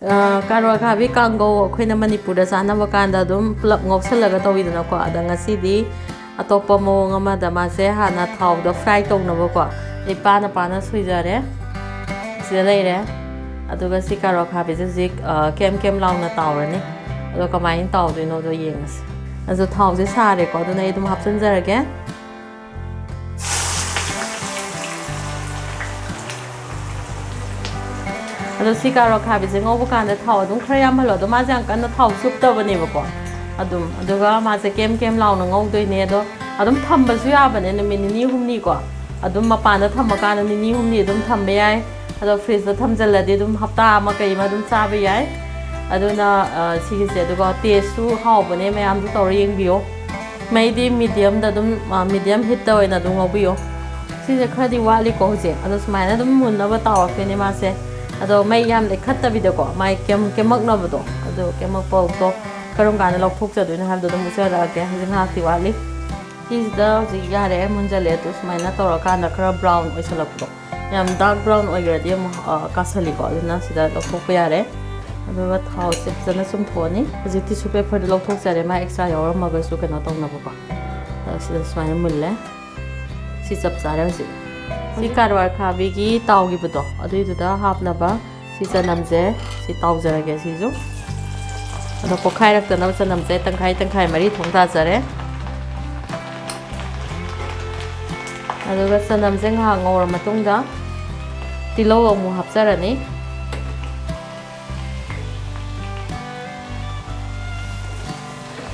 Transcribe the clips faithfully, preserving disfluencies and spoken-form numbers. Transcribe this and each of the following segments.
ꯑ, ꯀꯥꯔꯣꯠ ꯑꯈꯥꯕꯤ ꯀꯥꯡꯒꯧ ꯑꯩꯈꯣꯏꯅ ꯃꯅꯤꯄꯨꯔꯗ ꯆꯥꯅꯕ ꯀꯥꯟꯗ ꯑꯗꯨꯝ ꯄꯨꯂꯞ ꯉꯧꯁꯜꯂꯒ ꯇꯧꯋꯤꯗꯅꯀꯣ꯫ ꯑꯗ ꯉꯁꯤꯗꯤ ꯑꯇꯣꯞꯄ ꯃꯑꯣꯡ ꯑꯃꯗ ꯃꯥꯁꯦ ꯍꯥꯟꯅ ꯊꯥꯎꯗ fry ꯇꯧꯅꯕꯀꯣ꯫ ꯑꯩ ꯄꯥꯅ ꯄꯥꯅ ꯁꯣꯏꯖꯔꯦ꯫ ꯁꯤꯗ ꯂꯩꯔꯦ꯫ ꯑꯗꯨꯒ ꯁꯤ ꯀꯥꯔꯣꯠ ꯑꯈꯥꯕꯤꯁꯦ ꯍꯧꯖꯤꯛ, ꯑ, ꯀꯦꯝ ꯀꯦꯝ ꯂꯥꯎꯅ ꯇꯥꯎꯔꯅꯤ꯫ ꯑꯗꯣ ꯀꯃꯥꯏꯅ ꯇꯥꯎꯗꯣꯏꯅꯣꯗꯣ ꯌꯦꯡꯉꯁꯤ꯫ ꯑꯗꯣ ꯊꯥꯎꯁꯦ ꯁꯥꯔꯦꯀꯣ, ꯑꯗꯨꯅ ꯑꯩ ꯑꯗꯨꯝ ꯍꯥꯞꯆꯤꯟꯖꯔꯒꯦ꯫ ꯑꯗꯣ ꯁꯤ ꯀꯥꯔꯣꯠ ꯈꯥꯕꯤꯁꯦ ꯉꯧꯕ ꯀꯥꯟꯗ ꯊꯥꯎ ꯑꯗꯨꯝ ꯈꯔ ꯌꯥꯝꯍꯜꯂꯣ꯫ ꯑꯗꯣ ꯃꯥꯁꯦ ꯌꯥꯝ ꯀꯟꯅ ꯊꯥꯎ ꯆꯨꯞꯇꯕꯅꯦꯕꯀꯣ꯫ ꯑꯗꯨꯝ, ꯑꯗꯨꯒ ꯃꯥꯁꯦ ꯀꯦꯝ ꯀꯦꯝ ꯂꯥꯎꯅ ꯉꯧꯗꯣꯏꯅꯦ꯫ ꯑꯗꯣ ꯑꯗꯨꯝ ꯊꯝꯕꯁꯨ ꯌꯥꯕꯅꯦ ꯅꯨꯃꯤꯠ ꯅꯤꯅꯤ ꯍꯨꯝꯅꯤꯀꯣ꯫ ꯑꯗꯨꯝ ꯃꯄꯥꯟꯗ ꯊꯝꯃꯀꯥꯟꯗ ꯅꯤꯅꯤ ꯍꯨꯝꯅꯤ ꯑꯗꯨꯝ ꯊꯝꯕ ꯌꯥꯏ꯫ ꯑꯗꯣ fridgeꯇ ꯊꯝꯖꯤꯜꯂꯗꯤ ꯑꯗꯨꯝ ꯍꯞꯇꯥ ꯑꯃ ꯀꯩ ꯑꯃ ꯑꯗꯨꯝ ꯆꯥꯕ ꯌꯥꯏ꯫ ꯑꯗꯨꯅ, ꯑ, ꯁꯤꯒꯤꯁꯦ, ꯑꯗꯨꯒ tasteꯁꯨ ꯍꯥꯎꯕꯅꯦ, ꯃꯌꯥꯝꯁꯨ ꯇꯧꯔ ꯌꯦꯡꯕꯤꯌꯣ꯫ ꯃꯩꯗꯤ mediumꯗ ꯑꯗꯨꯝ, ꯑ, medium heatꯇ ꯑꯣꯏꯅ ꯑꯗꯨꯝ ꯉꯧꯕꯤꯌꯣ꯫ ꯁꯤꯁꯦ ꯈꯔꯗꯤ ꯋꯥꯠꯂꯤꯀꯣ ꯍꯧꯖꯤꯛ꯫ ꯑꯗꯣ ꯁꯨꯃꯥꯏꯅ ꯑꯗꯨꯝ ꯃꯨꯟꯅꯕ ꯇꯥꯎꯔꯛꯇꯣꯏꯅꯦ ꯃꯥꯁꯦ꯫ ꯑꯗꯣ ꯃꯩ ꯌꯥꯝ ꯂꯩꯈꯠꯇꯕꯤꯗꯀꯣ, ꯃꯥꯏ ꯀꯦꯝ-, ꯀꯦꯝꯃꯛꯅꯕꯗꯣ, ꯑꯗꯨ ꯀꯦꯝꯃꯛꯄꯗꯣ ꯀꯔꯝ ꯀꯥꯟꯗ ꯂꯧꯊꯣꯛꯆꯗꯣꯏꯅꯣ ꯍꯥꯏꯕꯗꯣ ꯑꯗꯨꯝ ꯎꯠꯆꯔꯛꯑꯒꯦ꯫ ꯍꯧꯖꯤꯛ ꯉꯥꯏꯍꯥꯛꯇꯤ ꯋꯥꯠꯂꯤ꯫ ꯁꯤꯁꯤꯗ ꯍꯧꯖꯤꯛ ꯌꯥꯔꯦ, ꯃꯨꯟꯖꯜꯂꯦ꯫ ꯑꯗꯨ ꯁꯨꯃꯥꯏꯅ ꯇꯧꯔꯀꯥꯟꯗ ꯈꯔ brown ꯑꯣꯏꯁꯜꯂꯛꯄꯗꯣ, ꯌꯥꯝ dark brown ꯑꯣꯏꯈ꯭ꯔꯗꯤ ꯑꯃꯨꯛ, ꯑ, ꯀꯥꯁꯜꯂꯤꯀꯣ꯫ ꯑꯗꯨꯅ ꯁꯤꯗ ꯂꯧꯊꯣꯛꯄ ꯌꯥꯔꯦ꯫ ꯑꯗꯨꯒ ꯊꯥꯎꯁꯦ ꯐꯖꯅ ꯆꯨꯝꯊꯣꯛꯑꯅꯤ꯫ ꯍꯧꯖꯤꯛ tissue paperꯗ ꯂꯧꯊꯣꯛꯆꯔꯦ, ꯃꯥ extra ꯌꯥꯎꯔꯝꯃꯒꯁꯨ ꯀꯩꯅꯣ ꯇꯧꯅꯕꯀꯣ꯫ ꯑꯗꯣ ꯁꯤꯗ ꯁꯨꯃꯥꯏꯅ ꯃꯨꯜꯂꯦ꯫ ꯁꯤ ꯆꯞ ꯆꯥꯔꯦ ꯍꯧꯖꯤꯛ꯫ ꯁꯤ ꯀꯥꯔꯣꯠ ꯑꯈꯥꯕꯤꯒꯤ ꯇꯥꯎꯈꯤꯕꯗꯣ, ꯑꯗꯨꯏꯗꯨꯗ ꯍꯥꯞꯅꯕ ꯁꯤ ꯆꯅꯝꯁꯦ ꯁꯤ ꯇꯥꯎꯖꯔꯒꯦ ꯁꯤꯁꯨ꯫ ꯑꯗꯣ ꯄꯣꯛꯈꯥꯏꯔꯛꯇꯅꯕ ꯆꯅꯝꯁꯦ ꯇꯪꯈꯥꯏ ꯇꯪꯈꯥꯏ ꯃꯔꯤ ꯊꯣꯡ ꯇꯥꯖꯔꯦ꯫ ꯑꯗꯨꯒ ꯆꯅꯝꯁꯦ ꯉꯥꯏꯍꯥꯛ ꯉꯧꯔ ꯃꯇꯨꯡꯗ ꯇꯤꯜꯍꯧ ꯑꯃꯨꯛ ꯍꯥꯞꯆꯔꯅꯤ꯫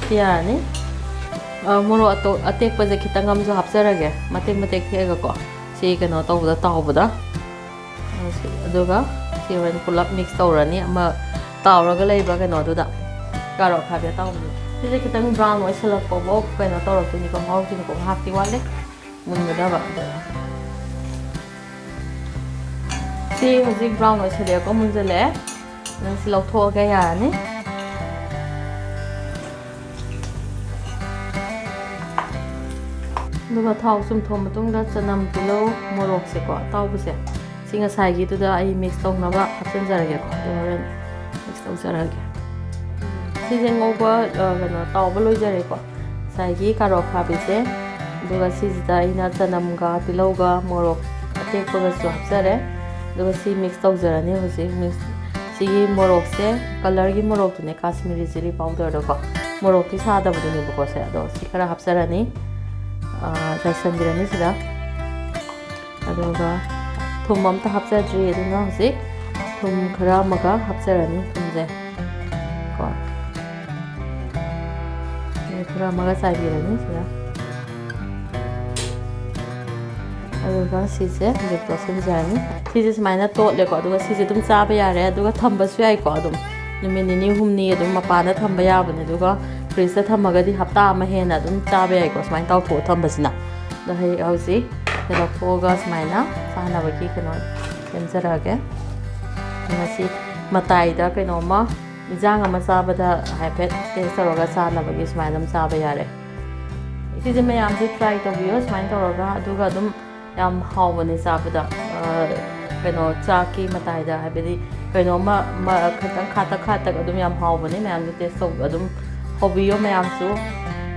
ꯁꯤ ꯌꯥꯔꯅꯤ꯫ ꯑ, ꯃꯣꯔꯣꯛ ꯑꯇꯣ-, ꯑꯇꯦꯛꯄꯁꯦ ꯈꯤꯇꯪ ꯑꯃꯁꯨ ꯍꯥꯞꯆꯔꯒꯦ, ꯃꯇꯦꯛ ꯃꯇꯦꯛ ꯊꯦꯛꯑꯒꯀꯣ, ꯁꯤ ꯀꯩꯅꯣ ꯇꯧꯕꯗ, ꯇꯥꯎꯕꯗ꯫ ꯑꯗꯨꯒ ꯁꯤ ꯍꯣꯔꯦꯟ ꯄꯨꯂꯞ mix ꯇꯧꯔꯅꯤ, ꯑꯃ ꯇꯥꯎꯔꯒ ꯂꯩꯕ ꯀꯩꯅꯣꯗꯨꯗ, ꯀꯥꯔꯣꯠ ꯑꯈꯥꯕꯤ ꯑꯇꯥꯎꯕꯗꯨꯗ꯫ ꯁꯤꯁꯦ ꯈꯤꯇꯪ brown ꯑꯣꯏꯁꯜꯂꯛꯄꯐꯥꯎ ꯀꯩꯅꯣ ꯇꯧꯔꯛꯇꯣꯏꯅꯤꯀꯣ, ꯉꯧꯔꯛꯇꯣꯏꯅꯤꯀꯣ, ꯉꯥꯏꯍꯥꯛꯇꯤ ꯋꯥꯠꯂꯤ ꯃꯨꯟꯒꯗꯕ꯫ ꯁꯤ ꯍꯧꯖꯤꯛ brown ꯑꯣꯏꯁꯜꯂꯛꯑꯦꯀꯣ, ꯃꯨꯟꯖꯜꯂꯛꯑꯦ꯫ ꯅꯪ ꯁꯤ ꯂꯧꯊꯣꯛꯑꯒ ꯌꯥꯔꯅꯤ꯫ ꯑꯗꯨꯒ ꯊꯥꯎ ꯆꯨꯝꯊꯣꯛ ꯃꯇꯨꯡꯗ ꯆꯅꯝ, ꯇꯤꯜꯍꯧ, ꯃꯣꯔꯣꯛꯁꯦꯀꯣ, ꯑꯇꯥꯎꯕꯁꯦ, ꯁꯤ ꯉꯁꯥꯏꯒꯤꯗꯨꯗ ꯑꯩ mix ꯇꯧꯅꯕ ꯍꯥꯞꯆꯤꯟꯖꯔꯒꯦꯀꯣ꯫ ꯑꯗꯨ ꯍꯣꯔꯦꯟ Mix ꯇꯧꯖꯔꯒꯦ꯫ ꯁꯤꯁꯦ ꯉꯧꯕ, ꯑ, ꯀꯩꯅꯣ, ꯇꯥꯎꯕ ꯂꯣꯏꯖꯔꯦꯀꯣ, ꯉꯁꯥꯏꯒꯤ ꯀꯥꯔꯣꯠ ꯑꯈꯥꯕꯤꯁꯦ꯫ ꯑꯗꯨꯒ ꯁꯤꯁꯤꯗ ꯑꯩꯅ ꯆꯅꯝꯒ ꯇꯤꯜꯍꯧꯒ ꯃꯣꯔꯣꯛ ꯑꯇꯦꯛꯄꯒꯁꯨ ꯍꯥꯞꯆꯔꯦ꯫ ꯑꯗꯨꯒ ꯁꯤ mix ꯇꯧꯖꯔꯅꯤ ꯍꯧꯖꯤꯛ꯫ Mix, ꯁꯤꯒꯤ ꯃꯣꯔꯣꯛꯁꯦ, colourꯒꯤ ꯃꯣꯔꯣꯛꯇꯨꯅꯦ, Kashmiri chilli powderꯗꯀꯣ, ꯃꯣꯔꯣꯛꯇꯤ ꯁꯥꯗꯕꯗꯨꯅꯦꯕꯀꯣ ꯁꯦ꯫ ꯑꯗꯣ ꯁꯤ ꯈꯔ ꯍꯥꯞꯆꯔꯅꯤ, ꯑ, ꯆꯥꯏꯁꯤꯟꯕꯤꯔꯅꯤ ꯁꯤꯗ꯫ ꯑꯗꯨꯒ ꯊꯨꯝ ꯑꯝꯇ ꯍꯥꯞꯆꯗ꯭ꯔꯤ, ꯑꯗꯨꯅ ꯍꯧꯖꯤꯛ ꯊꯨꯝ ꯈꯔ ꯑꯃꯒ ꯍꯥꯞꯆꯔꯅꯤ, ꯊꯨꯝꯁꯦ ꯀꯣ꯫ ꯊꯨꯝ ꯈꯔ ꯑꯃꯒ ꯆꯥꯏꯕꯤꯔꯅꯤ ꯁꯤꯗ꯫ ꯑꯗꯨꯒ ꯁꯤꯁꯦ ꯍꯧꯖꯤꯛ ꯇꯣꯠꯁꯤꯟꯖꯔꯅꯤ꯫ ꯁꯤꯁꯦ ꯁꯨꯃꯥꯏꯅ ꯇꯣꯠꯂꯦꯀꯣ, ꯑꯗꯨꯒ ꯁꯤꯁꯦ ꯑꯗꯨꯝ ꯆꯥꯕ ꯌꯥꯔꯦ, ꯑꯗꯨꯒ ꯊꯝꯕꯁꯨ ꯌꯥꯏꯀꯣ꯫ ꯑꯗꯨꯝ ꯅꯨꯃꯤꯠ ꯅꯤꯅꯤ ꯍꯨꯝꯅꯤ ꯑꯗꯨꯝ ꯃꯄꯥꯟꯗ ꯊꯝꯕ ꯌꯥꯕꯅꯦ, ꯑꯗꯨꯒ fridgeꯇ ꯊꯝꯃꯒꯗꯤ ꯍꯞꯇꯥ ꯑꯃ ꯍꯦꯟꯅ ꯑꯗꯨꯝ ꯆꯥꯕ ꯌꯥꯏꯀꯣ, ꯁꯨꯃꯥꯏꯅ ꯇꯥꯎꯊꯣꯛꯑ ꯊꯝꯕꯁꯤꯅ꯫ ꯑꯗꯣ ꯍꯌꯦꯡ ꯍꯧꯖꯤꯛ ꯁꯤ ꯂꯧꯊꯣꯛꯑꯒ ꯁꯨꯃꯥꯏꯅ ꯆꯥꯅꯕꯒꯤ ꯀꯩꯅꯣ ꯁꯦꯝꯖꯔꯛꯑꯒꯦ꯫ ꯉꯁꯤ ꯃꯇꯥꯏꯗ ꯀꯩꯅꯣꯝꯃ, ꯏꯟꯖꯥꯡ ꯑꯃ ꯆꯥꯕꯗ ꯍꯥꯏꯐꯦꯠ taste ꯇꯧꯔꯒ ꯆꯥꯅꯕꯒꯤ ꯁꯨꯃꯥꯏꯅ ꯑꯗꯨꯝ ꯆꯥꯕ ꯌꯥꯔꯦ꯫ ꯁꯤꯁꯦ ꯃꯌꯥꯝꯁꯨ try ꯇꯧꯕꯤꯌꯣ ꯁꯨꯃꯥꯏꯅ ꯇꯧꯔꯒ, ꯑꯗꯨꯒ ꯑꯗꯨꯝ ꯌꯥꯝ ꯍꯥꯎꯕꯅꯦ ꯆꯥꯕꯗ꯫ ꯑ, ꯀꯩꯅꯣ, ꯆꯥꯛꯀꯤ ꯃꯇꯥꯏꯗ, ꯍꯥꯏꯕꯗꯤ ꯀꯩꯅꯣꯝꯃ, ꯃ-, ꯈꯤꯇꯪ ꯈꯥꯇꯛ ꯈꯥꯇꯛ ꯑꯗꯨꯝ ꯌꯥꯝ ꯍꯥꯎꯕꯅꯦ꯫ ꯃꯌꯥꯝꯁꯨ taste ꯇꯧ-, ꯑꯗꯨꯝ ꯍꯧꯕꯤꯌꯣ ꯃꯌꯥꯝꯁꯨ꯫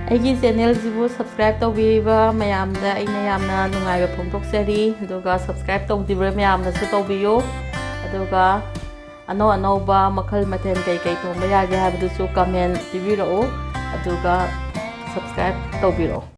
ꯑꯩꯒꯤ channelꯁꯤꯕꯨ subscribe ꯇꯧꯕꯤꯔꯤꯕ ꯃꯌꯥꯝꯗ ꯑꯩꯅ ꯌꯥꯝꯅ ꯅꯨꯡꯉꯥꯏꯕ ꯐꯣꯡꯗꯣꯛꯆꯔꯤ꯫ ꯑꯗꯨꯒ subscribe ꯇꯧꯗ꯭ꯔꯤꯕ ꯃꯌꯥꯝꯅꯁꯨ ꯇꯧꯕꯤꯌꯨ꯫ ꯑꯗꯨꯒ ꯑꯅꯧ ꯑꯅꯧꯕ ꯃꯈꯜ ꯃꯊꯦꯜ ꯀꯩ ꯀꯩ ꯊꯣꯡꯕ ꯌꯥꯒꯦ ꯍꯥꯏꯕꯗꯨꯁꯨ comment ꯄꯤꯕꯤꯔꯛꯎ꯫ ꯑꯗꯨꯒ subscribe ꯇꯧꯕꯤꯔꯛꯑꯣ꯫